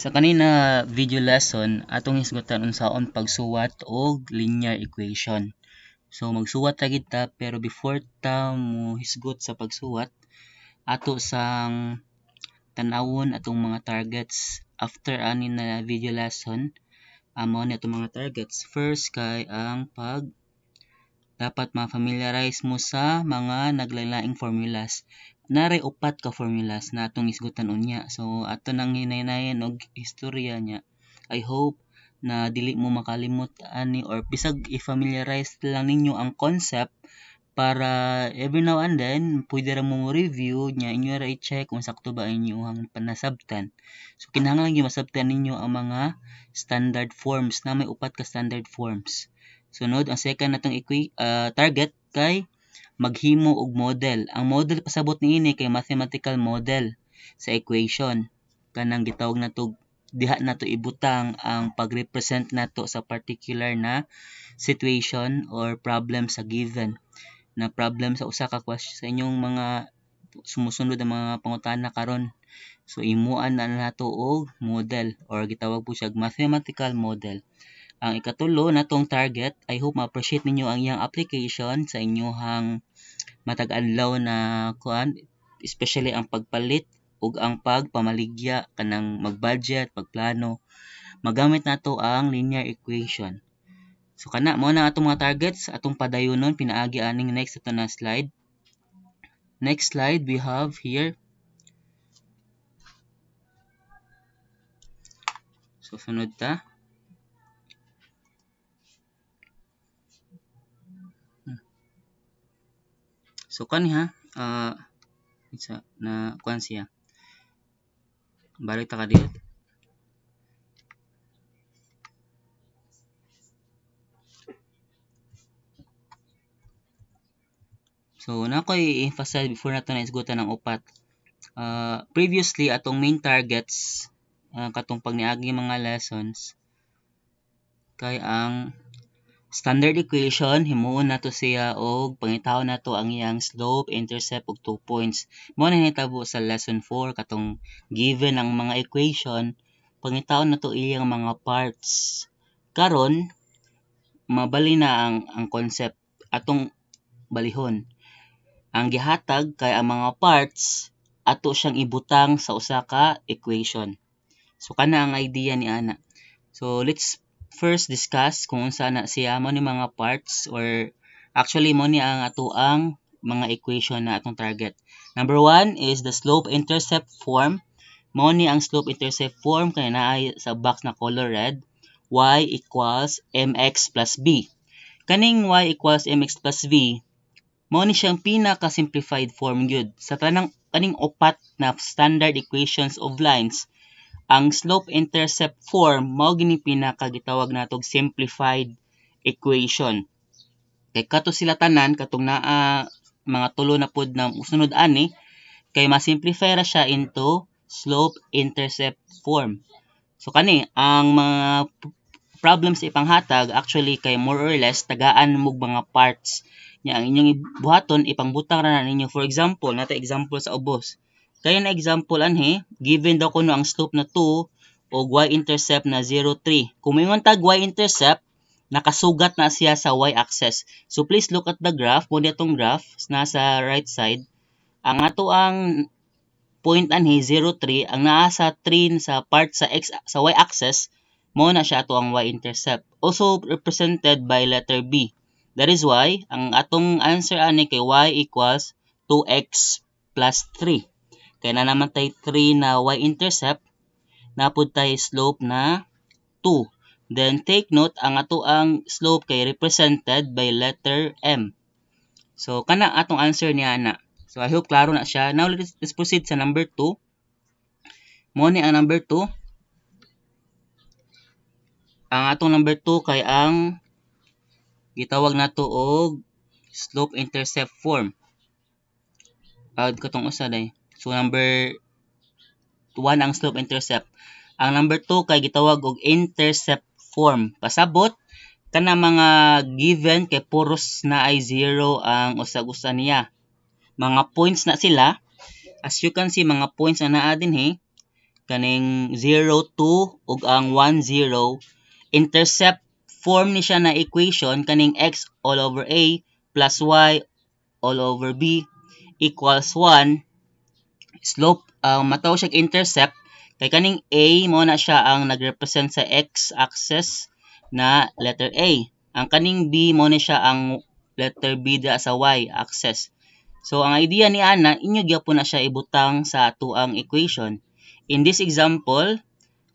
Sa kanina video lesson, atong hisgutan unsaon pagsuwat og linear equation. So magsuwat ra gid ta, pero before ta mohisgot sa pagsuwat, ato sang tan-awon atong mga targets after ani na video lesson. Mao ni atong mga targets. First kay ang pag dapat ma-familiarize mo sa mga naglain-laing formulas. Naray upat ka formulas na atong hisgutan unya. So ato nang hinaynayan og istorya niya. I hope na dili mo makalimot ani or bisag i-familiarize lang ninyo ang concept para every now and then pwede ra mo review niya, inyo ra i-check kung sakto ba inyong panasabtan. So kinahanglan gyud masabtan ninyo ang mga standard forms na may upat ka standard forms. Sunod, ang second natong target kay maghimo og model. Ang model pasabot niini kay mathematical model sa equation. Kanang gitawag nato diha nato ibutang ang pag-represent nato sa particular na situation or problem sa given na problem sa usa ka question sa inyong mga sumusunod ang mga pangutana karon. So imuan na nato og model or gitawag po siya mathematical model. Ang ikatulo natong target, I hope ma-appreciate ninyo ang iyang application sa inyong matag adlaw na kuan, especially ang pagpalit ug ang pagpamaligya kanang mag-budget, pagplano. Magamit nato ang linear equation. So kana mao na atong mga targets atong padayonon pinaagi aning next ato na slide. Next slide we have here. So sunod ta. So kani ha, isa na kuan siya. Balik ta ka dito. So na ko i-emphasize before nato na isgutan ang upat. Previously atong main targets katong pagniagi mga lessons kay ang standard equation, himuon nato siya og pangitaon nato ang iyang slope, intercept ug 2 points. Mao na nahitabo sa lesson 4 katong given ang mga equation, pangitaon nato iyang mga parts. Karon mabali na ang concept atong balihon. Ang gihatag kay ang mga parts ato siyang ibutang sa usa ka equation. So kana ang idea ni ana. So let's first discuss kung unsa na siya mo ni mga parts or actually mo ni ang atoang mga equation na atong target. Number 1 is the slope intercept form. Mo ni ang slope intercept form kay naay sa box na color red, y equals mx plus b. Kaning y equals mx plus b mao ni siyang pinaka-simplified form gyud sa tanang kaning upat na standard equations of lines. Ang slope-intercept form mao gini pinaka gitawag natog simplified equation. Kay kato sila tanan katong naa mga tulo na pud na usunod ani kay ma-simplify ra siya into slope-intercept form. So kani ang mga problems ipanghatag actually kay more or less tagaan mog mga parts nya ang inyong buhaton ipangbutang ra na ninyo. For example, nata example sa ubos. Kaya na example anhi, given daw kuno ang slope na 2 og y-intercept na 0, 3. Kung moingon tag y-intercept, nakasugat na siya sa y-axis. So please look at the graph, mo atong graph nasa right side. Ang ato ang point anhi 0, 3, ang naa sa 3 sa part sa x sa y-axis, mo na siya ato ang y-intercept. Also represented by letter B. That is why ang atong answer ani kay y equals 2x plus 3. Kaya na naman tay 3 na y-intercept, napud tay slope na 2. Then take note, ang ato ang slope kay represented by letter M. So kana atong answer niya na. So I hope klaro na siya. Now let's proceed sa number 2. Mo ni ang number 2. Ang atong number 2 kay ang gitawag nato og slope intercept form. Katong usa day. So number 1 ang slope intercept. Ang number 2 kay gitawag og intercept form. Pasabot kana mga given kay puros na ay 0 ang usag-usa niya. Mga points na sila. As you can see, mga points na naa dinhi. Kaning 0, 2 ug ang 1, 0, intercept form ni siya na equation, kaning x all over a plus y all over b equals 1. Slope, matawag siya intercept kay kaning a mo na siya ang nagrepresent sa x-axis na letter A. Ang kaning b mo na siya ang letter B da sa y-axis. So ang idea ni ana, inyo gyapon na siya ibutang sa atuang equation. In this example,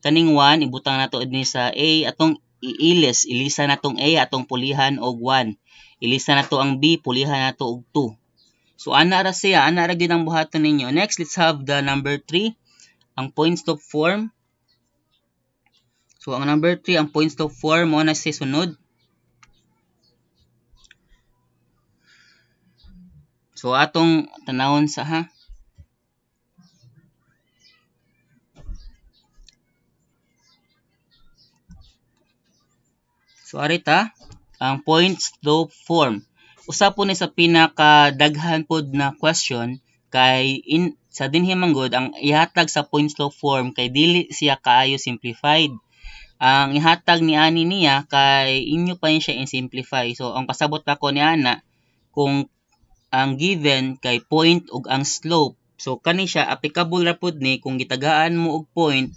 kaning 1 ibutang nato ni sa A, atong iilis, ilisa natong A, atong pulihan og 1. Ilisa nato ang B, pulihan nato og 2. So ana ra siya, ana ra gyud ang buhaton ninyo. Next, let's have the number 3, ang point slope form. So ang number 3, ang point slope form mo na siya sunod. So atong tanawon sa ha. So arita ang point slope form. Usa po ni sa pinakadaghan pod na question kay in sa dinhi man gud ang ihatag sa point slope form kay dili siya kaayo simplified. Ang ihatag ni ani niya kay inyo pa ni siya i-simplify. So ang pasabot nako ni ana kung ang given kay point ug ang slope. So kani siya applicable ra pud ni kung gitagaan mo og point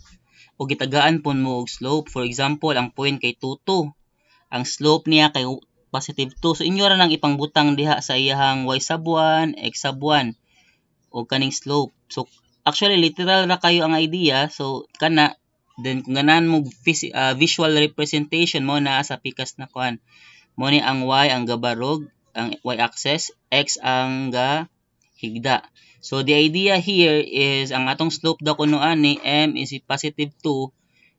o gitagaan pud mo og slope. For example, ang point kay 2, 2. Ang slope niya kay positive 2. So inyo ra nang ipangbutang diha sa iyahang y sub 1, x sub 1 o kaning slope. So actually literal ra kayo ang idea. So kana then kung ganahan mo visual representation mo naa sa pikas na kuan. Mo ni ang y ang gabarog, ang y-axis, x ang gahigda. So the idea here is ang atong slope daw kuno ani m is positive 2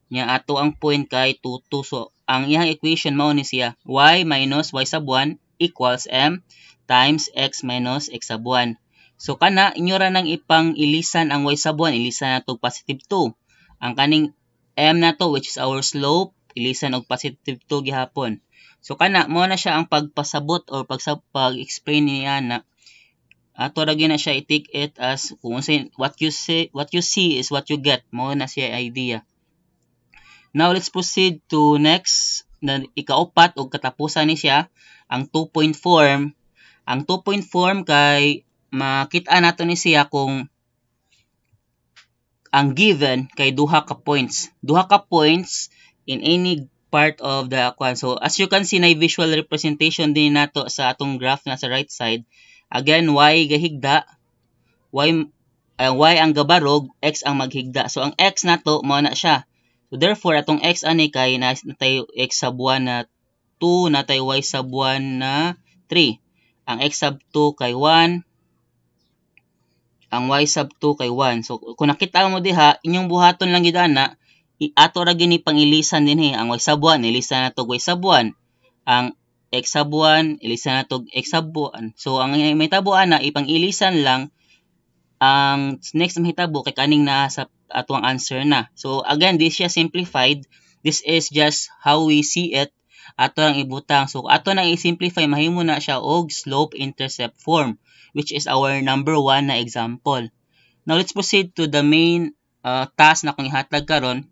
nya ato ang point kay 2, 2. So ang iyang equation mao ni siya y minus y sub 1 equals m times x minus x sub 1. So kana inyo ra nang ipang-ilisan ang y sub 1, ilisan nato og positive 2. Ang kaning m nato which is our slope, ilisan og positive 2 gihapon. So kana mo na siya ang pagpasabot or pag-explain niya na ato ra gyud na siya i-take it as kung unsay what you see is what you get, mo na siya idea. Now let's proceed to next na ikaupat og katapusan ni siya ang 2-point form. Ang 2-point form kay makita nato ni siya kung ang given kay duha ka points. Duha ka points in any part of the kwan. So as you can see na visual representation din nato sa atong graph na sa right side. Again, y gahigda, y ang gabarog, x ang maghigda. So ang x nato mao na siya. So therefore atong x ani kay natay x sub 1 na 2, natay y sub 1 na 3. Ang x sub 2 kay 1, ang y sub 2 kay 1. So kung nakita mo diha, inyong buhaton lang gid ana, ato ra gini pangilisan dinhi ang y sub 1, ilisan nato y sub 1. Ang x sub 1, ilisan nato x sub 1. So ang mahitabo ana ipangilisan lang ang next mahitabo kay kaning naa sa atong answer na. So again, this siya simplified. This is just how we see it. Ato ang ibutang. So ato nang i-simplify, mahimo na siya og slope intercept form, which is our number 1 na example. Now let's proceed to the main task na akong ihatag karon.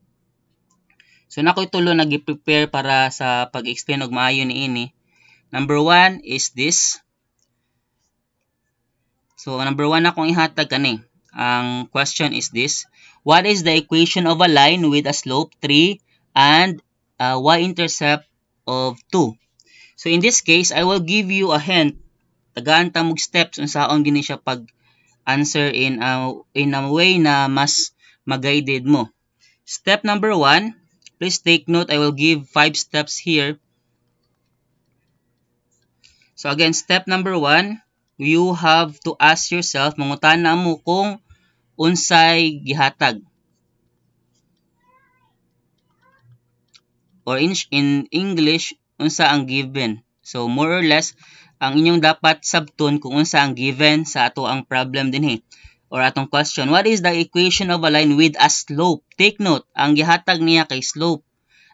So nakoy tulo na gi-prepare para sa pag-explain og maayo niini. Number 1 is this. So number 1 akong ihatag kani. Ang question is this. What is the equation of a line with a slope 3 and a y-intercept of 2? So in this case, I will give you a hint. Tagaan ta mog steps unsaon gini siya pag-answer in a way na mas mag-guided mo. Step number 1, please take note, I will give 5 steps here. So again, step number 1, you have to ask yourself, mangutana mo kung unsay gihatag. Or in English, unsa ang given. So more or less, ang inyong dapat sabton kung unsa ang given sa ato ang problem dinhi or atong question. What is the equation of a line with a slope? Take note, ang gihatag niya kay slope.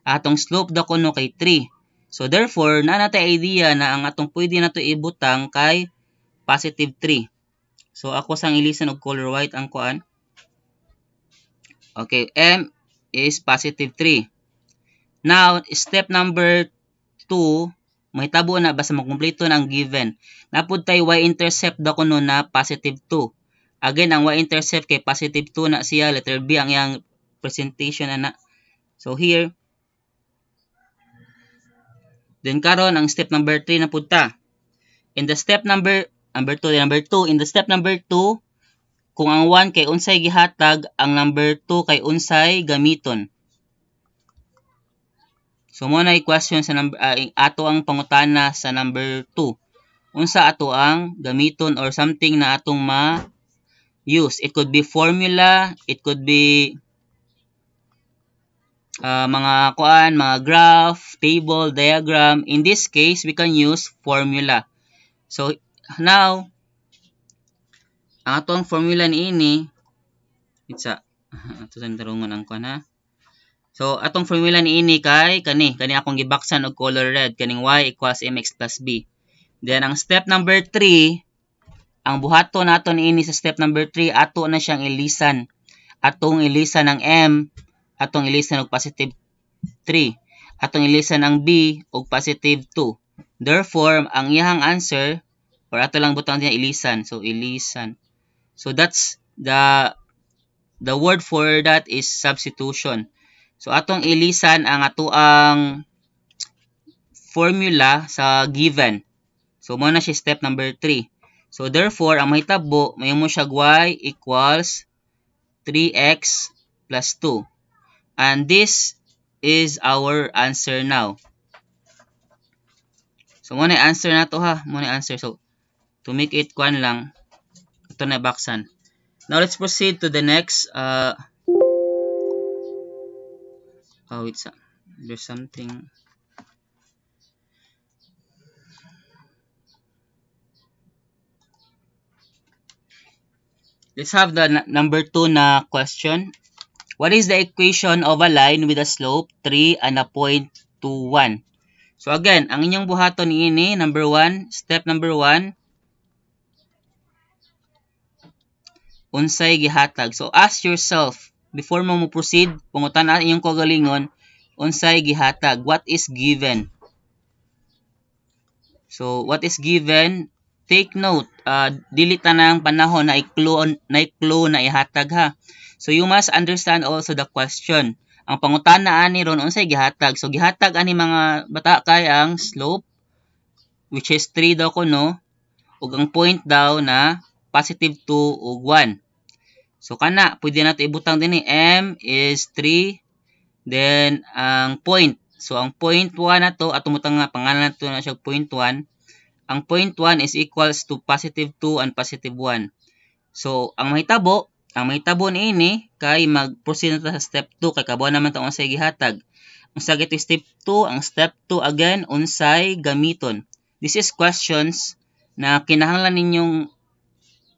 Atong slope daw kuno kay 3. So therefore, naa natay idea na ang atong pwede nato ibutang kay positive 3. So ako sang ilisan og color white ang kuan. Okay, m is positive 3. Now, step number 2, mahitabo na basta makumpleto na ang given. Napud tay y-intercept daw kuno na positive 2. Again, ang y-intercept kay positive 2 na siya, letter B ang iyang presentation ana. So here, then karon ang step number 3 na pud ta. In the step number 2, number 2, in the step number 2, kung ang 1 kay unsay gihatag, ang number 2 kay unsay gamiton. So mo na question sa number ato ang pangutana sa number 2. Unsa ato ang gamiton or something na atong ma use. It could be formula, it could be mga kuan, mga graph, table, diagram. In this case, we can use formula. So now, ang atong formula niini, it's a ato sa tarungon ang kuan ha. So atong formula niini kay kani, kani akong gibaksan og color red, kaning y equals mx plus b. Then ang step number 3, ang buhaton nato niini sa step number 3, ato na siyang ilisan. Atong ilisan ang m, atong ilisan og positive 3. Atong ilisan ang b og positive 2. Therefore, ang iyang answer, or ato lang butang diya ilisan. So ilisan. So that's the word for that is substitution. So atong ilisan ang atoang formula sa given. So mo na siya step number 3. So therefore, ang mahitabo, mahimo siya y equals 3x plus 2. And this is our answer now. So mo na answer na to ha, mo na answer. So to make it kwan lang, ito na baksan. Now let's proceed to the next oh, wait, there's something. Let's have the number 2 na question. What is the equation of a line with a slope 3 and a point 2, 1? So again, ang inyong buhaton niini, number 1, step number 1, unsay gihatag. So ask yourself, before mo mo-proceed, pangutan-a inyong kaugalingon, unsay gihatag? What is given? So what is given? Take note, dili tanang panahon na i-clue na ihatag ha. So you must understand also the question. Ang pangutana ani ron unsay gihatag. So gihatag ani mga bata kay ang slope, which is 3 daw kuno, ug ang point daw na positive 2 ug 1. So kana pwede nato ibutang dinhi, m is 3, then ang point. So ang point 1 nato, atong butang nga pangalan nato na siya point 1. Ang point 1 is equals to positive 2 and positive 1. So ang mahitabo niini kay mag-proceed na ta sa step 2 kay kabaw naman ta unsay gihatag. Unsa gito step 2? Ang step 2 again, unsay gamiton. This is questions na kinahanglan ninyong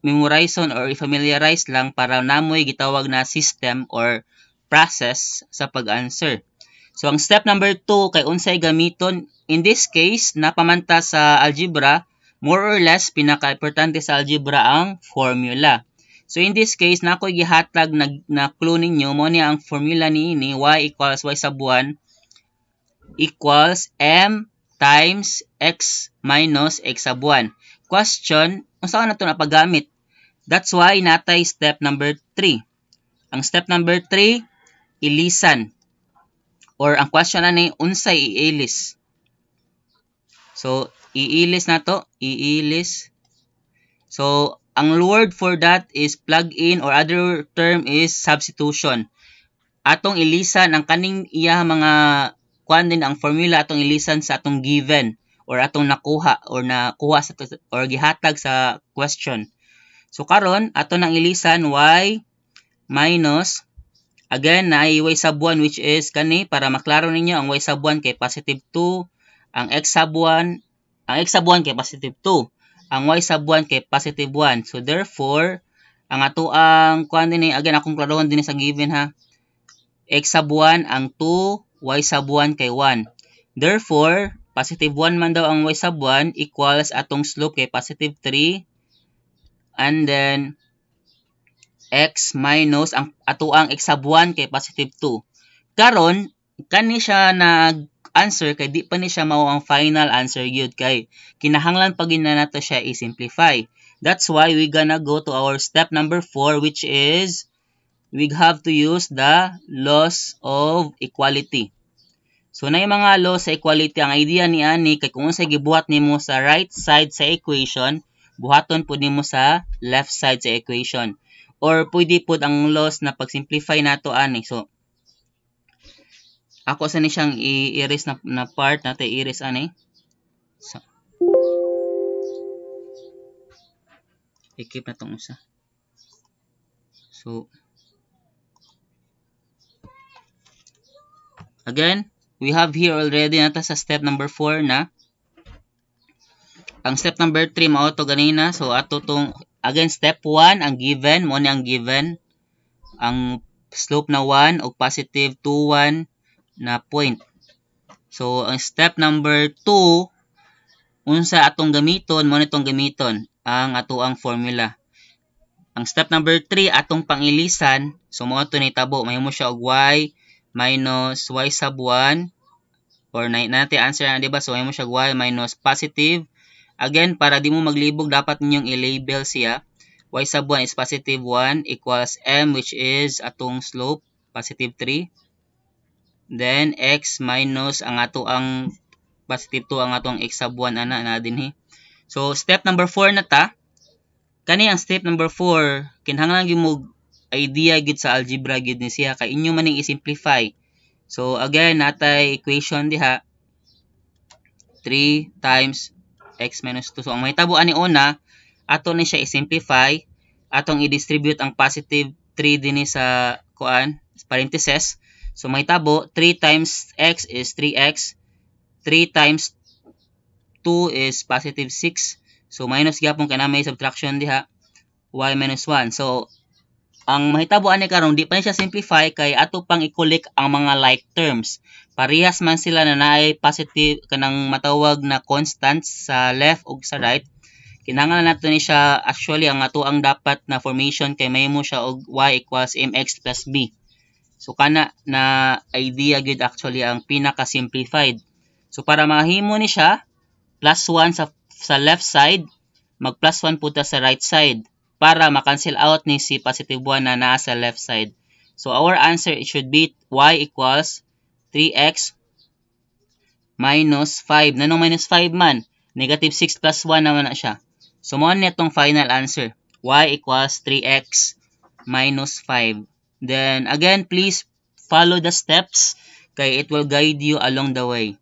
memorizon or i-familiarize lang para namoy gitawag na system or process sa pag-answer. So ang step number 2 kay unsay gamiton. In this case, napamanta sa algebra, more or less pinaka-importante sa algebra ang formula. So in this case, na ako'y gihatag na clue ninyo, mo ni ang formula niini, y equals y sub 1 equals m times x minus x sub 1. Question, unsa ka na ito napagamit? That's why natay step number 3. Ang step number 3, ilisan. Or ang question ani, unsay iilis? So, iilis na to, iilis. So, ang word for that is plug in or other term is substitution. Atong ilisan ang kaning iya mga kuan din ang formula atong ilisan sa atong given or atong nakuha or nakuha sa or gihatag sa question. So karon ato nang ilisan y minus, again na y sub 1, which is kani, para maklaro ninyo ang y sub 1 kay positive 2, ang x sub 1, ang x sub 1 kay positive 2, ang y sub 1 kay positive 1. So therefore, ang ato ang kuan dinhi, again akong klarohon dinhi sa given ha. X sub 1 ang 2, y sub 1 kay 1. Therefore, positive 1 man daw ang y sub 1 equals atong slope kay positive 3, and then X minus ang atoang x sub 1 kay positive 2. Karon kani siya nag answer kay di pa ni siya mao ang final answer gyud kay kinahanglan pa gyud na nato siya i-simplify. That's why we gonna go to our step number 4, which is we have to use the laws of equality. So na yung mga laws sa equality, ang idea ni ani kay kung unsay gibuhat nimo sa right side sa equation, buhaton pud nimo sa left side sa equation. Or pwede pud ang laws na pag-simplify nato ani. So ako sa ni siyang i-erase na part nato i-erase ani. So, i-keep na tong usa. So again, we have here already nata sa step number 4 na. Ang step number 3 mao to ganina. So ato tong again step 1 ang given, mo ni ang given ang slope na 1 og positive 2 1 na point. So ang step number 2, unsa atong gamiton, mo ni tong gamiton ang atoang formula. Ang step number 3 atong pangilisan, so mo to ni tabo, mahimo siya og y minus y sub 1 or na natin answer na, di ba? So mahimo siya og y minus positive. Again, para di mo maglibog, dapat ninyong i-label siya. Y sub 1 is positive 1 equals m, which is atong slope, positive 3. Then, x minus ang ato ang positive 2 ang atong x sub 1 ana na dinhi. So, step number 4 na ta. Kani ang step number 4, kinahanglan gyud mo idea gyud sa algebra gyud ni siya kay inyo man ning i-simplify. So, again, natay equation diha 3 times x minus 2. So, ang mahitabo ani una, ato ni siya i-simplify, atong i-distribute ang positive 3 dinhi sa kuan, parenthesis. So, mahitabo 3 times x is 3x, 3 times 2 is positive 6. So, minus gyapon kay na may subtraction diha, y minus 1. So, ang mahitabo ani karon di pa ni siya simplify kay ato pang i-collect ang mga like terms. Parehas man sila na naay positive kanang matawag na constants sa left ug sa right. Kinahanglan nato ni siya, actually ang ato ang dapat na formation kay mahimo siya og y equals mx plus b. So kana na idea gyud actually ang pinaka simplified. So para mahimo ni siya plus 1 sa left side, mag plus 1 pud ta sa right side para ma-cancel out ni si positive 1 na naa sa left side. So our answer, it should be y equals 3x minus 5. Nanong minus 5 man? Negative 6 plus 1 naman na siya. So mo ni itong final answer. Y equals 3x minus 5. Then again, please follow the steps kay it will guide you along the way.